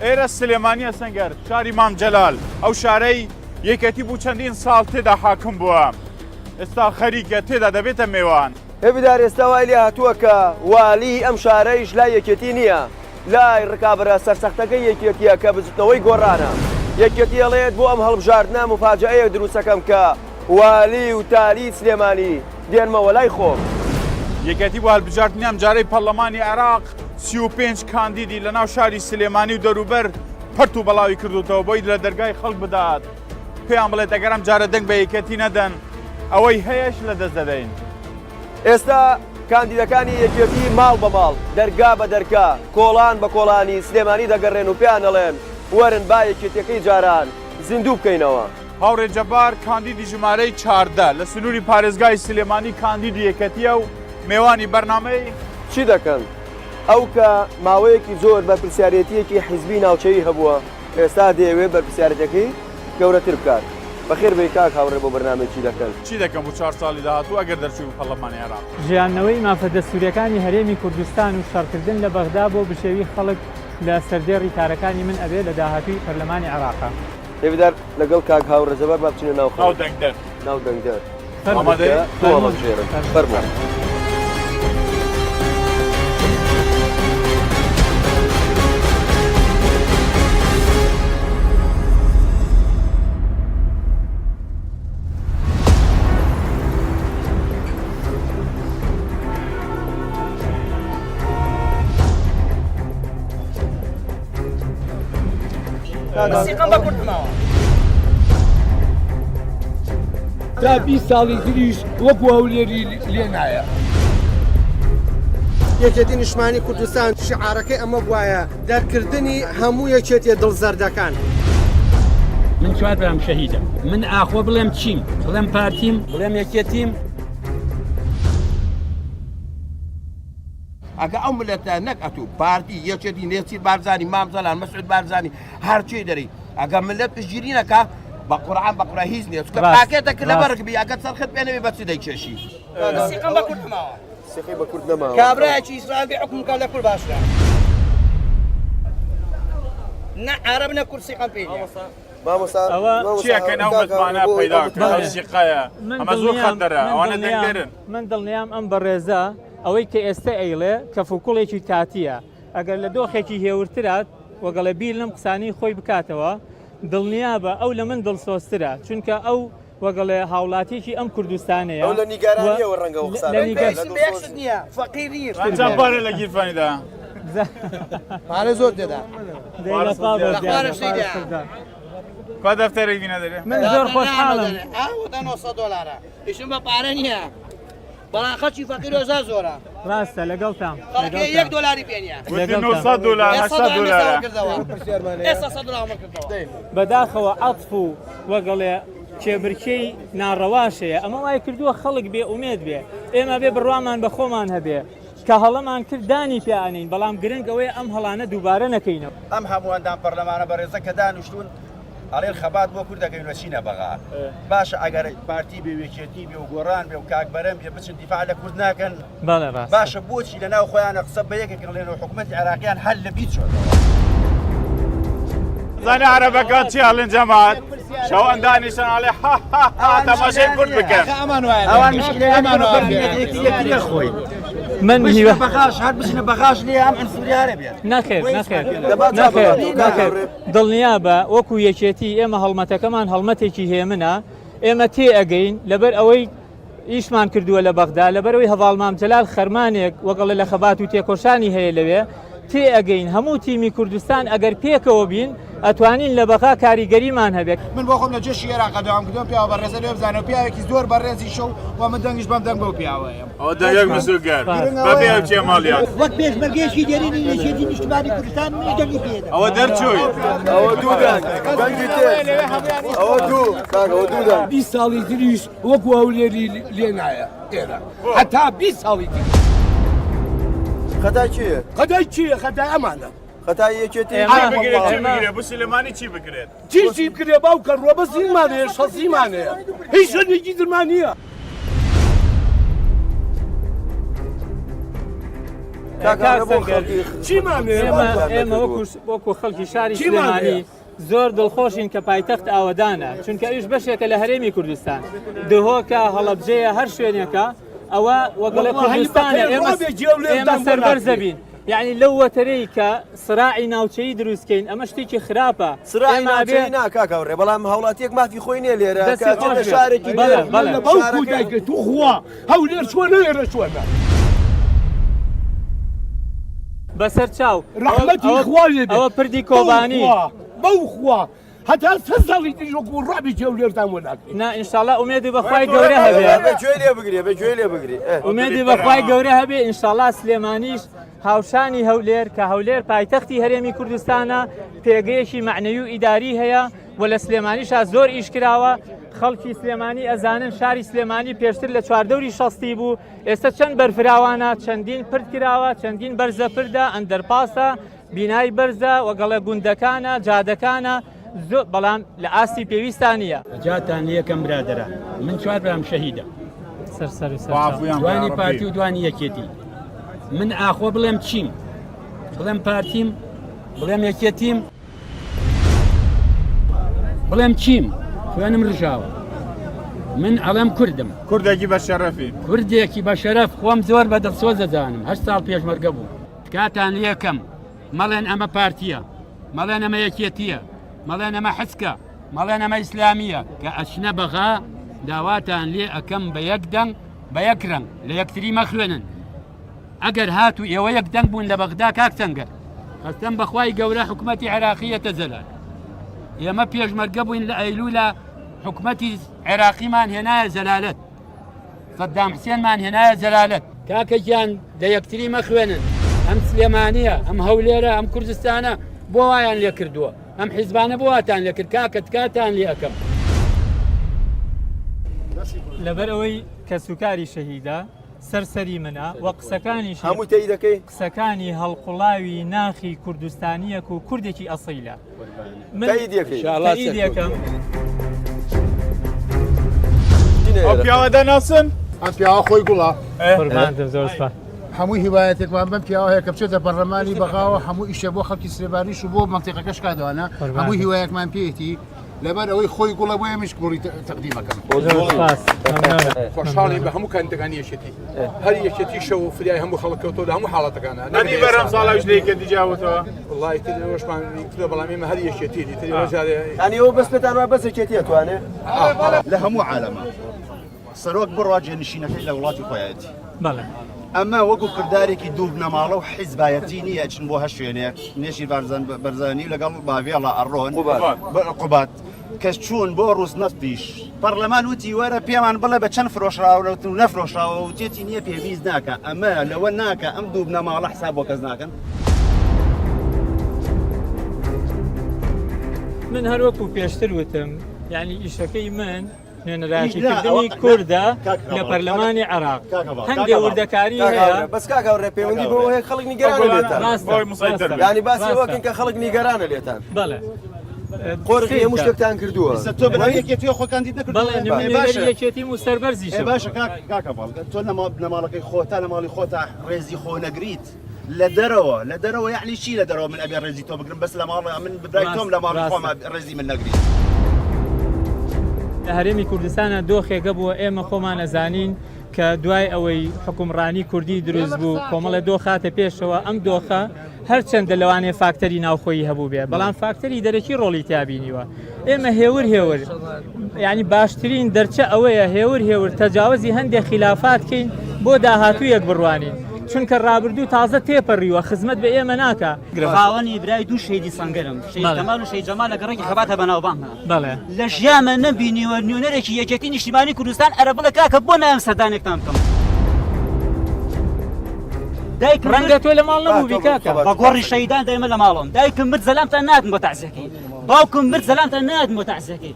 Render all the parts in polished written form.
ئێرە سلێمانیە سەنگەر، شاری مام جەلال، ئەو شارەی یەکێتی بوو چەندین ساڵ تێدا حاکم بووە، ئێستا خەریکە تێدا دەبێتە مێوان. هێڤیدار ئێستا وای لێ هاتووە کە والیی ئەم شارەیش لای یەکێتی نییە، لای ڕکابەرە سەرسەختەکەی یەکێتییە کە بزوتنەوەی گۆڕانە. یەکێتی ئەڵێت بۆ ئەم هەڵبژاردنە موفاجەئەیەک دروستەکەم کە والی و تالی سلێمانی دێنمەوە لای خۆم. یەکێتی بۆ هەلبژاردنی ئەمجارەی پەرلەمانی عێراق 35 کاندیدی لە ناو شاری سلێمانی و دەوروبەر پەرت و بەڵاوی کردوتەوە بۆی لە دەرگای خەڵک بدات پێیان بڵێت ئەگەر ئەم جارە دەنگ بە یەکێتی نەدەن ئەوەی هەیەش لە دەست دەدەین. ئێستا کاندیدەکانی یەکێتی ماڵ بە ماڵ، دەرگا بە دەرگا، کۆڵان بە کۆڵانی سلێمانی دەگەڕێن و پێیان ئەڵێن وەرن با یەکێتیەکەی جاران زیندوو بکەینەوە. هاوڕێ جەبار کاندیدی ژمارەی 14 لە سنووری پارێزگای سلێمانی کاندیدی یەکەتیە و مێوانی بەرنامەی. چی دەکەن؟ ئەو کە ماوەیەکی زۆر بەرپرسیارێتییەکی حیزبی ناوچەیی هەبووە، ئێستا دەیەوێت بەرپرسیارێتیەکەی گەورەتر بکات. بەخێر بێی کاک هاوڕێ بۆ بەرنامەی چی دەکەن؟ چی دەکەن بۆ چوار ساڵی داهاتوو ئەگەر دەرچووی پەرلەمانی عێراق؟ ژیاندنەوەی مافە دەستوورییەکانی هەرێمی کوردستان و شەڕکردن لە بەغدا بۆ بژێوی خەڵک لە سەردێڕی کارەکانی من ئەبێ لە داهاتووی پەرلەمانی عێراقا. هێڤیدار لەگەڵ کاک هاوڕێ جەبار با بچینە ناو خەڵک. ناو دەنگدەر. ناو دەنگدەر. ئامادەی؟ تۆ هەڵەبژێرن. فەرموو. سیقەم بە کورد ماوە. تا 20 ساڵی تریش وەکو هەولێری لێ نایە. یەکێتی نیشتمانی کوردستان شعارەکەی ئەمە بوایە دەرکردنی هەموو یەکێتیە دڵ زەردەکان. من چوار برام شەهیدە من ئاخۆ بڵێم چیم بڵێم پارتیم بڵێم یەکێتیم ئەگە ئەو ملەتە نەک ئەتوو پارتی یەکێتی نێچیر بارزانی مام جەلال مەسعود بارزانی هەرچی دەری ئەگە ملت پشتگیری نەکا بە قورعان بە قورعان هیچ نییە چونکە ڕاست، پاکێتەکە لە ڕاست. بەرگ بی ئەگە چەرخت پێ نەبی بە چی دەیکێشی سیقەم بە کورد ماوە. سیقەی بە کورد نەماوە. کابرایەکی ئیسرائیل بێ حوکم بکا لە کورد باشترە. نە عەرەب نە کورد سیقەم پێی نییە. مامۆستا ئەوە مامۆستا چی ئەکەن ئەو کاک متمانە هاوڕێ بۆ پەیدا ئەو بکەن ئەو متمانە. سیقەیە من ئەمە زۆر دڵنیام خەتەرە من ئەوانە دڵنیام دەنگدەرن من دڵنیام ئەم بەڕێزە ئەوەی کە ئێستە ئەیڵێ کەفوکوڵێکی کاتییە، ئەگەر لە دۆخێکی هێورترات وەگەڵێ بیر لەم قسانەی خۆی بکاتەوە، دڵنیابە ئەو لە من دڵسۆزترە، چونکە ئەو وەگەڵێ هاوڵاتیەکی ئەم کوردستانەیە ئەو لە و نیگەرانییەوە ڕەنگە ئەو لە قسانە بکات، نیگەر لە پێویستم بە یەک دڵسۆزی. شت نییە، فەقیر نیم. چەند پارە لە گیرفانیدا؟ پارە زۆر تێدا. دەی لە پاڵ لە خوارە شتی دایە. کوا دەفتەرێک بینە دەرێ؟ من زۆر خۆشحاڵم. ئا وەتا 900 دۆلارە. ئیشم بە پارە نییە. بەڵام خەڵکی فەقیر هەزار زۆرە. ڕاستە لەگەڵتام. خەڵکی یەک دۆلاری پێ نییە. وتی 900 دۆلار 800 دۆلارە. ئێستا 100 دۆلارم کردەوە. بەداخەوە عەتف و وەگەڵێ کێبرکێی ناڕەواش هەیە ئەمە وای کردووە خەڵک بێ ئومێد بێ ئێمە بێ بڕوامان بە خۆمان هەبێ کە هەڵەمان کرد دانی پیا ئەنین بەڵام گرنگ ئەوەیە ئەم هەڵانە دووبارە نەکەینەوە. ئەم هەموو ئەندام پەرلەمانە بەڕێزە کە دانیشتوون ئەڵێن خەبات بۆ کورد دەکەین و چینە بەغا باشە ئەگەر پارتی بێ و یەکێتی بێ و گۆڕان بێ و کاک بەرەم بێ بچن دیفاع لە کورد ناکەن بەڵێ ڕاستە. باشە بۆچی لە ناو خۆیانە قسە بە یەکێک ئەڵێن و حکوومەتی عێراقیان هەر لە بیر چۆتەوە. زانی عەرەبەکان چی ئەڵێن جەماعەت شەوان دانیشن ئەڵێ ها ها ها تەماشای کورد بکەن ئەوان مشکلەیان یەکتری خۆی من بچنە هیوا بەغاش هەر بچنە بەغاش لێ ئەم عنسوریانە بێت نەخێر نەخێر دەبا نەخێر چاوە نەخێر دڵنیابە وەکو یەکێتی ئێمە هەڵمەتەکەمان هەڵمەتێکی هێمنە ئێمە تێ ئەگەین لەبەر ئەوەی ئیشمان کردووە لە بەغدا لەبەرەوەی هەڤاڵ مام جەلال خەرمانێک وەگەڵێ لە خەبات و تێکۆشانی هەیە لەوێ تێ ئەگەین هەموو تیمی کوردستان ئەگەر پێکەوە بین ئەتوانین لە بەغا کاریگەریمان هەبێت. من بۆ خۆم لە جێشی ئێراقا داوام کردووە ئەم پیاوە بەڕێزە لێ بزانە و پیاوێکی زۆر بەڕێزیشە و و من دەنگیش بەم دەنگ بەو پیاوەیەم. ئەوە دەنگێک مسوگەر بەبێ ئەو چیە ماڵیان. وەک پێشمەرگەیەکی دێرینی یەکێتی نیشتمانی کوردستان منیش دەنگی پێ دەدەم. ئەوە دەرچووی. ئەوە دوو دەنگ دەنگی تر ئەوە دوو کاک ئەوە دوو دەنگ. 20 ساڵی تریش وەکو هەولێری لێ نایە ئێرە هەتا 20 ساڵی تر. خەتای کێیە؟ خەتای کێیە؟ خەتای ئەمانە. خەتای یەکێتی چی بگرێت چی بگرێت بۆ سلێمانی چی بکرێت؟ چی چی بکرێ باوکە ڕۆبەزیمان هەیە شەزیمان هەیە هیچ شوێنێکی ترمان نییە. ئێمە وەکو خەڵکی شاری سلێمانی زۆر دڵخۆشین کە پایتەخت ئاوەدانە چونکە ئەویش بەشێکە لە هەرێمی کوردستان دهۆکە هەڵەبجەیە هەر شوێنێکە ئەوە وەگەڵێ کوردستانە ئێمە سەربەرزەبین یعنی لەو وەتەرەی کە سراعی ناوچەیی دروستکەین ئەمە شتێکی خراپە سراعی ناوچەیی نا کاک هاوڕێ بەڵام هاوڵاتیەک مافی خۆی نییە لێرە کە ئەچێتە شارێکی بەڵێ بەڵێ بەڵکو دایکە توخوا هەولێر چۆنە ئێرە چۆنە. بەسەر چاو ڕەحمەتی خوا لێ بێ ئەوە پردی کۆبانی بەو خوا هەتا سە ساڵی تریش وەکو ڕابی هەولێرتان بۆ ناکرێ نا ئینشاڵڵا ئومێدی بەخوای گەورە هەبێ بە گوێ لێ بگرێ بە گوێ لێ بگرێ ئومێدی بەخوای گەورە هەبێ ئینشاڵڵا سلێمانیش هاوشانی هەولێر کە هەولێر پایتەختی هەرێمی کوردستانە پێگەیەکی مەعنەوی و ئیداری هەیە و لە سلێمانیشا زۆر ئیش کراوە خەڵکی سلێمانی ئەزانن شاری سلێمانی پێشتر لە چواردەوری شەستی بوو ئێستا چەند بەرفراوانە چەندین پرد کراوە چەندین بەرزە پردە ئەندەرپاسە بینای بەرزە وەگەڵە گوندەکانە جادەکانە زۆر بەڵام لە ئاستی پێویستا نییە. جاتان لەکەم برادەران من چوار برام شەهیدە سەر سەر و سەر دوانی پارتی و دوانی یەکێتی من ئاخۆ بڵێم چیم بڵێم پارتیم بڵێم یەکێتیم بڵێم چیم خوێنم ڕژاوە من ئەڵێم کوردم کوردێکی بە شەرەفی کوردێکی بە شەرەف خۆم زۆر بە دڵسۆز دەزانم هەر ساڵ پێشمەرگە بوو تکاتان لەکەم مەڵێن ئەمە پارتیە مەڵێن ئەمە یەکێتیە مەڵێن ئەمە حسکە مەڵێن ئەمە ئیسلامیە کە ئەچنە بەغا داواتان لێ ئەکەم بە یەک دەنگ بە یەک رەنگ لە یەکتری مەخوێنن ئەگەر هاتوو ئێوە یەک دەنگ بوون لە بەغدا کاک سەنگەر قەسەم بەخوای گەورە حکومەتی عێراقیەتە زەلال ئێمە پێشمەرگە بووین لە ئەیلولا حکومەتی عێراقیمان هێنایە زەلالەت سەدام حسێنمان هێنایە زەلالەت کاکە گیان لە یەکتری مەخوێنن ئەم سلێمانیە ئەم هەولێرە ئەم کوردستانە بۆ وایان لێ کردووە ئەم حیزبانە بۆ واتان لێ کرد کاکە تکاتان لێ ئەکەم. لەبەر ئەوەی کەسوکاری شەهیدە سەر سەری منە و قسەکانیشی هەمووی تەیید دەکەی؟ قسەکانی هەڵقوڵاوی ناخی کوردستانییەک و کوردێکی ئەسیلە من تەیید تەیید یەکەم. ئەو پیاوە دەناسن؟ ئەم پیاوە خۆی گوڵە. قوربانتم زۆر سپاس. هەموو هیوایەتێکمان بەم پیاوە هەیە کە بچێتە پەرلەمانی بەغاوە هەموو ئیشە بۆ خەڵکی سلێمانیش و بۆ مەنتیقەکەش کاتەوانە هەموو هیوایەکمان پێیەتی لەبەر ئەوەی خۆی گوڵە بۆیە منیش گوڵی تەقدیمەکەم. خۆشحاڵین بە هەموو کاندیدەکانی یەکێتی هەر یەکێتی شەو و فریای هەموو خەڵک کەوتەوە لە هەموو حاڵەتەکانە نەدی بەرهەم ساڵاویش لە یەکێتی جیاوەتەوە وەڵای تر ئەوەشمان کردووە بەڵام ئێمە هەر یەکێتی تر ئێوە جارێ یانی ئەوە بەس پێتان وایە بەس یەکێتی ئەتوانێ؟ لە هەموو عالەما سەرۆک بڕوا جێنشینەکەی لە وڵاتی خۆیەتی. بەڵێ. ئەمە وەکو کردارێکی دوو بنەماڵە و حیزبایەتی نییە ئەچن بۆ هەر شوێنێک نێچیر بارزان بەرزانی و لەگەڵ باڤێڵا ئەڕۆن قوباد کە چوون بۆ ڕووسنەفتیش پەرلەمان وتی وەرە پێمان بڵێ بە چەند فرۆشراوە و نەفرۆشراوە وتێتی نییە پێویست ناکە ئەمە لەوە ناکە ئەم دوو بنەماڵە حساب بۆ کەس ناکەن. من هەر وەکو پێشتر وتم یعنی ئیشەکەی من نوێنەرایەتیکردنی کوردە لە پەرلەمانی عێراق هەندێ وردەکاری هەیە بەس کاک هاوڕێ پەیوەندی بەوە هەیە خەڵک نیگەرانە لێتان یانی باسی ئەوە کەن کە خەڵک نیگەرانە لێتان بەڵێ قۆرخی هەموو شتێکتان کردووە تۆ بەناو یەکێتی خۆ کاندید نەکردووە بەڵێ نوێنەری یەکێتیم و سەربەرزیشم باشە کاک کاکە باڵ تۆ لە ماڵەکەی خۆتا لە ماڵی خۆتا ڕێزی خۆ نەگریت لە دەرەوە لە دەرەوە یعنی چی لە دەرەوە من ئەبێ ڕێزی تۆ بگرم بەس لە ماڵ من برای تۆم لە ماڵی خۆم ڕێزی من نەگری. لە هەرێمی کوردستانە دۆخێکە بووە ئێمە خۆمان ئەزانین کە دوای ئەوەی حکومڕانی کوردی دروست بوو کۆمەڵە دۆخاتە پێشەوە ئەم دۆخە هەرچەندە لەوانەیە فاکتەری ناوخۆیی هەبوو بێ بەڵام فاکتەری دەرەکی ڕۆڵی تیابینیوە ئێمە هێور هێور ینی باشترین دەرچە ئەوەیە هێور هێور تەجاوزی هەندێک خلافات کەین بۆ داهاتوویەک بڕوانین چونکە ڕابردوو تازە تێپەڕیوە خزمەت بە ئێمە ناکە خاوەنی برای دوو شەیدی سەنگەرم شەید کەمال و شەید جەمال لە گەڕەکی خەباتە بەناوبانگە بەڵێ لە ژیانمە نەمبینیوە نوێنەرێکی یەکێتی نیشتیمانی کوردستان ئەرە بڵێ کاکە بۆ نایەم سەردانێکتان بکەم دایکم ڕەنگە تۆ لە ماڵ نەبووبی کاکە بە گۆڕی شەیدان دایمە لە ماڵم دایکم مرد زەلامتان ناتم بۆ تەعزیەکەی باوکم مرد زەلامتان ناتم بۆ تەعزیەکەی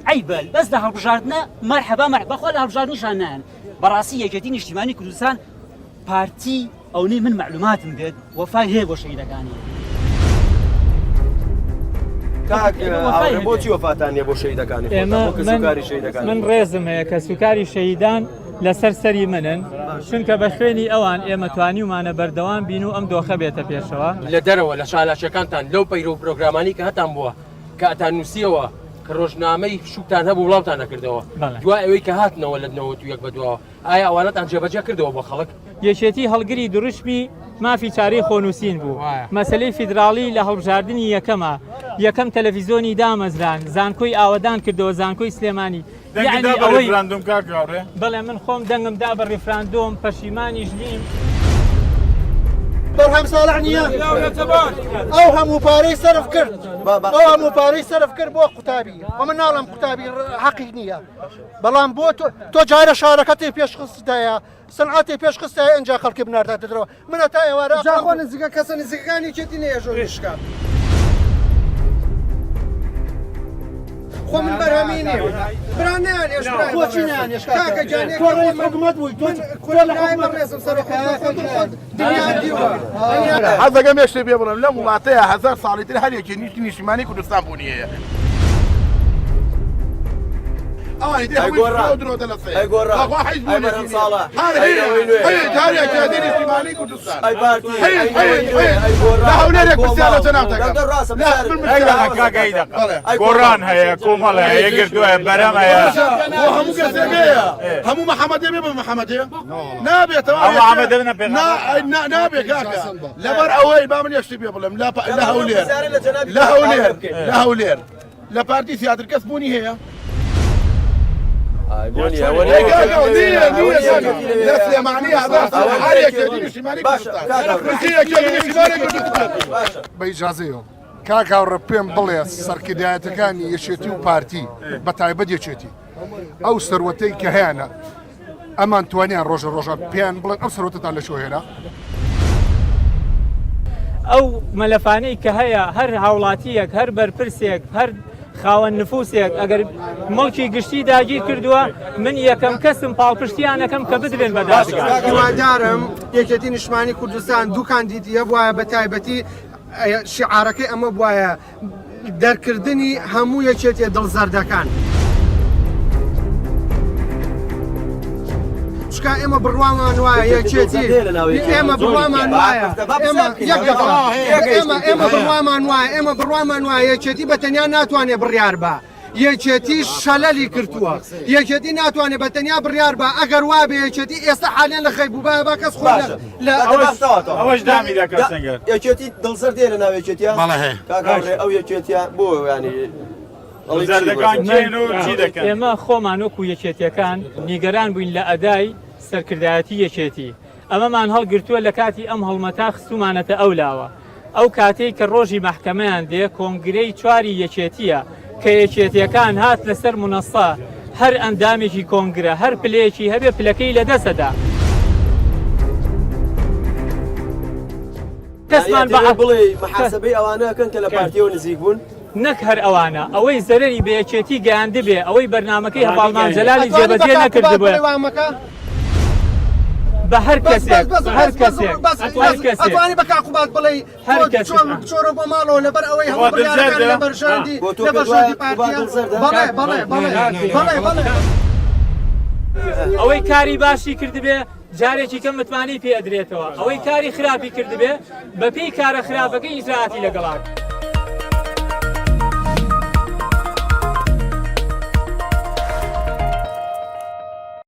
عەیبە بەس لە هەڵبژاردنە مەرحەبا مەرحەبا بەخوا لە هەڵبژاردنیشان نایەن بەڕاستی یەکێتی نیشتیمانی کوردستان پارتی ئەونەی من مەعلوماتم بێت وەفای هەیە بۆ شەهیدەکانی. کاک هاوڕێ بۆچی وەفاتان نییە بۆ شەهیدەکانی خۆتان بۆ کەسوکاری شەهیدەکانی من ڕێزم هەیە کەسوکاری شەهیدان لەسەر سەری منن. چونکە بە خوێنی ئەوان ئێمە توانیومانە بەردەوام بین و ئەم دۆخە بێتە پێشەوە. لە دەرەوە لە چالاکیەکانتان لەو پەیرە و پرۆگرامانەی کە هەتان بووە کە ئەتان نووسیەوە کە ڕۆژنامەی پشووتان هەبوو بڵاوتان نەکردەوە دوای ئەوەی کە هاتنەوە لە 91 بەدواوە ئایا ئەوانەتان جێبەجێ کردەوە بۆ خەڵک؟ یەکێتی هەڵگری دروشمی مافی چارەی خۆنووسین بوو، مەسەلەی فیدراڵی لە هەڵبژاردنی یەکەما یەکەم تەلەفیزۆنی دامەزران، زانکۆی ئاوەدان کردەوە، زانکۆی سلێمانی، دەنگت یەعنی دا بە ئەوەی ڕیفراندۆم کاک هاوڕێ؟ بەڵێ من خۆم دەنگم دا بە ڕیفراندۆم، پەشیمانیش نیم. بەرهەم ساڵح نییە ئەو هەموو پارەی سەرف کرد ئەو هەموو پارەی سەرف کرد بۆ قوتابی و من ناڵم قوتابی حەقی نییە بەڵام بۆ تۆ جارە شارەکەتی پێشخستایە سنعاتی پێشخستایە ئینجا خەڵکی بنارداتە دەرەوە من هەتا ئێوارە جا خۆ نزیکە کەسە نزیکەکانی یەکێتی نەیەژۆ شکا خۆ من بەرهەمی نییە برا نەیانێش بۆچی نەیانێش کاکە گیان تۆ ڕئیس حکومەت بووی تۆ تۆ لە حکومەت ڕێزم سەرۆک حەزەکەم یەک شتێ پێ بڵێم لەم وڵاتەیە هەزار ساڵی تر هەر یەکێ نیشتیمانی کوردستان بوونی هەیە ئەوانی تر هەمووی فڕۆ درۆ دەلەسێ بەخوا حیز بوونی هەر هیچ هەر یەکێتی نیشتیمانی کوردستان هیچ هیچ هیچ لە هەولێرێک پرسیار لە جەناب دەکەم گۆڕان هەیە کۆمەڵ هەیە یەکگرتوو هەیە بەرەم هەیە بۆ هەموو کەسێک هەیە هەموو محەمەدێ بێ بە محەمەدێ نابێتەوە نابێ کاکە لەبەر ئەوەی با من یەک شتی پێ بڵێم لە هەولێر لە هەولێر لە هەولێر لە پارتی زیاتر کەس بوونی هەیە لە سلێمانی بە ئیجازەیەوە کاک هاوڕێ پێم بڵێ سەرکردایەتەکانی یەکێتی و پارتی بە تایبەت یەکێتی ئەو سەروەتەی کە هەیانە ئەمان توانیان ڕۆژە ڕۆژە پێیان بڵێن ئەو سەروەتەتان لە کوێ هێنا؟ ئەو مەلەفانەی کە هەیە هەر هاوڵاتییەک هەر بەرپرسێک هەر خاوەن نفوسێک ئەگەر مڵکی گشتی داگیر کردووە من یەکەم کەسم پاڵپشتیان ئەکەم کە بدرێن بە دادگا. هیوادارم یەکێتی نیشتمانی کوردستان دوو کاندیدی هەبوایە بە تایبەتی شیعارەکەی ئەمە بوایە دەرکردنی هەموو یەکێتیە دڵ زەردەکان. چکا ئێمە بڕوامان وایە یەکێتی ئێمە بڕوامان وایە ئێمە یەک ئێمە ئێمە بڕوامان وایە ئێمە بڕوامان وایە یەکێتی بە تەنیا ناتوانێت بڕیار بە یەکێتی شەلەلی کردووە یەکێتی ناتوانێت بە تەنیا بڕیار بە ئەگەر وابێ یەکێتی ئێستا حالیان لە خەیبووبایە با کەس خۆی لە ئەوەش دامی دەکات سەنگەر یەکێتی دڵسەر دێ لە ناو یەکێتیە بەڵێ هەیە کاک هاوڕێ ئەو یەکێتیە بۆ ینی دڵزەردەکان کێن و چی دەکەن؟ ئێمە خۆمان وەکو یەکێتیەکان نیگەران بووین لە ئەدای سەرکردایەتی یەکێتی ئەمەمان هەڵگرتووە لە کاتی ئەم هەڵمەتە خستومانەتە ئەو لاوە ئەو کاتەی کە ڕۆژی مەحکەمەیان دێ کۆنگرەی چواری یەکێتیە کە یەکێتیەکان هاتنە سەر منەسە هەر ئەندامێکی کۆنگرە هەر پلەیەکی هەبێ پلەکەی لە دەسەدا. کەسمان بە بڵێ محاسبەی ئەوانە ئەکەن کە لە پارتیەوە نزیک بوون؟ نەک هەر ئەوانە، ئەوەی زەرەری بە یەکێتی گەیاندبێ، ئەوەی بەرنامەکەی هەڤاڵ مام جەلالی جێبەجێ نەکردبێ، بە هەر کەسێک، هەر کەسێک، هەر کەسێک. ئەتوانی بە کاک قوباد بڵێی هەر کەسێک. چۆن بچۆرە بۆ ماڵەوە لەبەر ئەوەی هەموو بڕیارەکان لە بەرژەوەندی لە بەرژەوەندی پارتیە؟ بەڵێ بەڵێ بەڵێ بەڵێ بەڵێ. ئەوەی کاری باشی کردبێ جارێکی کە متمانەی پێ ئەدرێتەوە، ئەوەی کاری خراپی کردبێ بەپێی کارە خراپەکەی ئیجرائاتی لەگەڵا.